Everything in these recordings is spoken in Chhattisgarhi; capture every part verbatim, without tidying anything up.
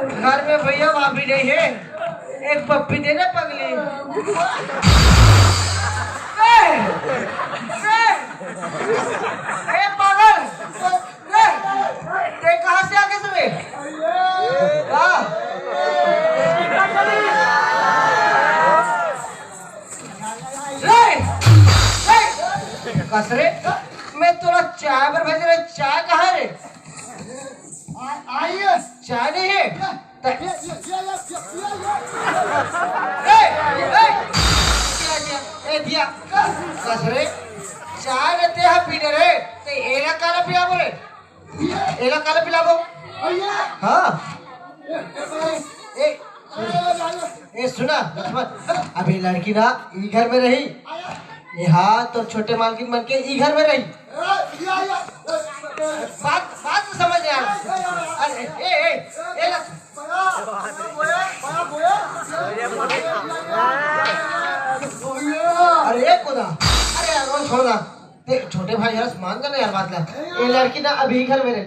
घर में भैया भाभी नहीं है, एक पप्पी दे ना पगली। ए, ए, ए पागल, ए, ते कहाँ से आ गए सुबह? हाँ। रे, रे, कस रे, मैं तोला चाय बर भेज रहे, चाय कहाँ रे? आ-, आइए। चाय नहीं है? ये, ये, ये, ये, ये, ये, ये। ए, ए, दिया, दिया, ए, दिया। कस रे, चाय लेते हैं पीने रे, ते एला काला पिया बोले? एला काला पिलाबो? भैया। हाँ। ए, ए, भाई। ए, ए, भाई। ए, सुना, लक्ष्मण, अभी लड़की ना ई घर में रही। ए, हाँ, तोर छोटे मालकिन मन के ई घर में रही। ए, भैया, भैया। बात, बात तो समझ यार। अरे, ए, ए, ए, लक्ष्मण। भैया, भैया, भैया। अरे, ए, कोदा। अरे यार, वो छोड़ ना। ते छोटे भाई यार, मान जा ना यार बात ला। ये लड़की ना अभी घर में रही।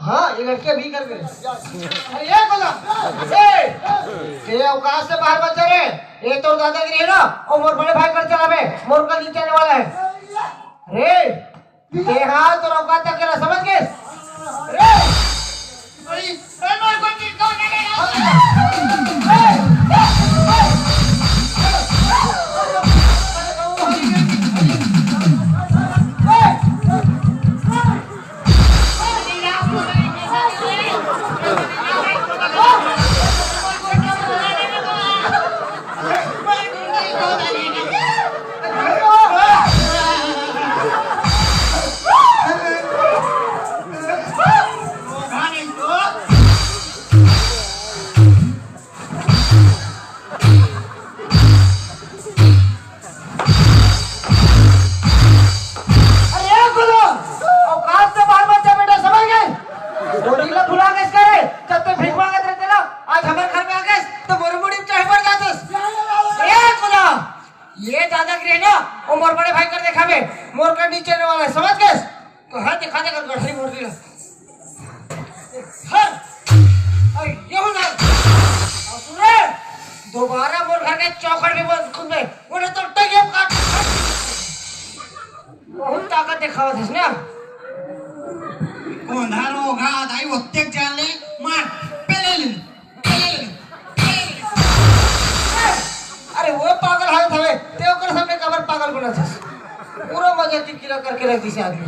हाँ, ये लड़की अभी घर में रही। अरे ये बोला, ए, तेरे औकात से बाहर मत जा रे। ये तो दादागिरी है ना, और मोर बड़े भाई कर चला बे, मोर का नीचे आने वाला है। रे, ते हाँ तो औकात तक के ना समझ गए। रे, अरे ए गुरु, औकात से बाहर मत जा बेटा, समझ गए? गोरी ला भुला गए करे, जब तक भीख मांगत रहे तेला, आज हमारे घर में आ गए, तो मोर मुड़ी में चाहे मर जातस। ए गुरु, ये दादागिरी है ना, वो मोर बड़े भाई कर देखा बे, मोर कर नीचे रहने वाला है, समझ गए? तो हाँ, दिखा दे कर गठरी मोड़ दिया। हाँ। अरे, ये हो ना। और सुन रे, दोबारा मोर घर के चौखट में बंद खुद में, उन्हें तो टैगेम काट। बहुत ताकत दिखावत है ना। कोंधार वो घा दाई ओतेक जान ले, मार, पेले ले। अरे वो पागल हालत हवे, ते ओकर सामने काबर पागल बनत हस? पूरा मजा किलकिला करके रख दिस आदमी।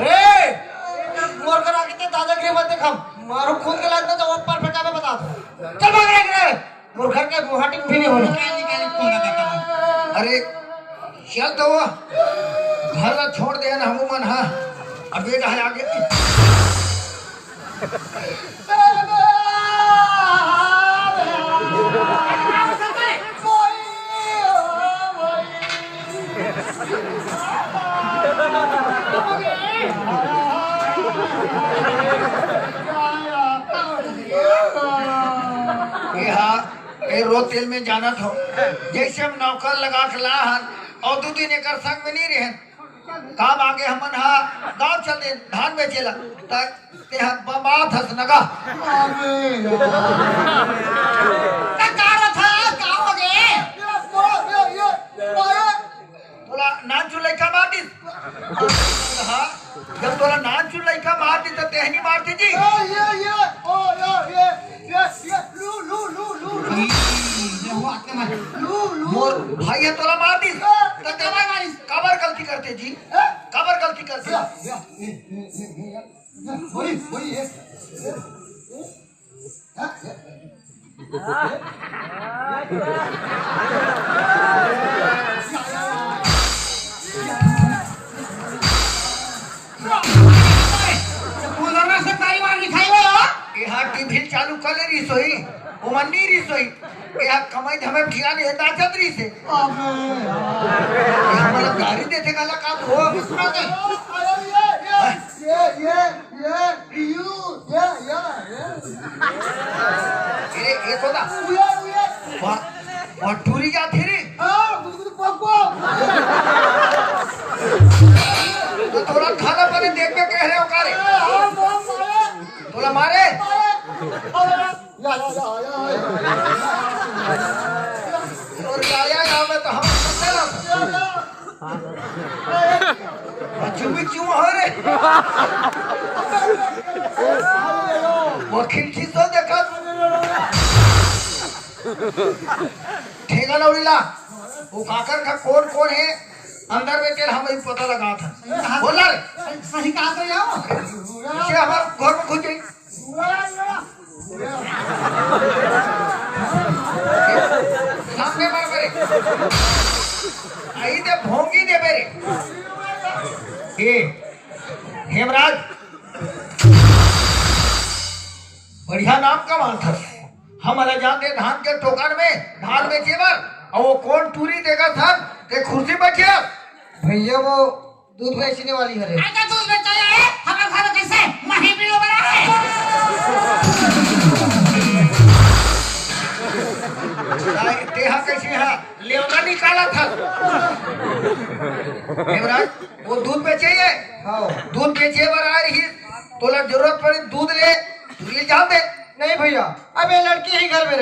रे, मोर कर आगे ते दादागिरी मत देखा, मारो खून के लात ना तो वो पर फेंका मैं बता दूं। चल भाग रे, रे। मोर घर के मुहाटिन भी नहीं होना। निकाल, निकाल, कौन है बेटा? अरे, चल तो वो घर ला छोड़ दे ना, हमू मन, हाँ। अब ये कहाँ आगे? ये हा, ए, रोज तेल में जानत हो, जैसे हम नौकर लगा के ला हन, और दू दिन एकर संग में नहीं रहन, काम आगे हमन हा गाँव चल दे धान बेचे ला, त ते हा बबात हस नगा। अरे यार। का, का रहा था? का हो गए? तोला नानचुन लइका मार दिस। हाँ, जब तोला नानचुन लइका मार दिस, त तेहनी मारते जी। ए, ये, ये, ओ, ये, ये, ये, ये, लू, लू, लू, लू, लू। ई, ये हुआ आके मार। लू, लू। मोर भाई है, तोला मार दिस। ए, त ते काबर मारिस? काबर गलती करते जी? ए? काबर गलती करते? या, या, ए, ए, ए, ए, या। या, वही, वही, ए। ए, ए, या, या। कूलर में से तारी मार दिखाई हो। यहाँ टीवी चालू कर ले रही सोई, ओमन नहीं रही सोई। यहाँ कमाई धमाई ठिया नहीं है, नाचत रही से। अबे। यहाँ मतलब गाड़ी देते गला का तो हो। ये, ये, ये, ये, ये, ये, ये। ए, ए, कोदा। उये, उये। वाह, वाह, टूरी जात हे रे। हाँ। मारे। या, या, या, या, या। और या, या, या में तो हम चला। चुमी क्यों हो रे? वो खिड़की से देखा। ठेंगा लौड़ी ला, वो काकर का कौन कौन है अंदर में, तेल हम ही पता लगा था। बोल ना रे। सही, सही कहा तो यार। इसे हमारे घर में घुस जाई। सामने मार मेरे। आई दे भोंगी दे मेरे। ए, हेमराज, बढ़िया नाम कमाल था। हमला जान दे धान के टोकन में, धान बेचे बर, अउ वो कोन टूरी देगा था, ते कुर्सी बैठे। भैया, वो दूध बेचने वाली हरे। आजा दूध बेचा जाए, हमारे घर कैसे मही पीलो बना है। तेहा कैसे हा लेवना निकाला था। देवराज, वो दूध बेचे है। हाँ। दूध बेचे बर आ रही, तोला जरूरत पड़ी दूध ले, ले जाओ दे। नहीं भैया, अब ये लड़की ही घर में रहे।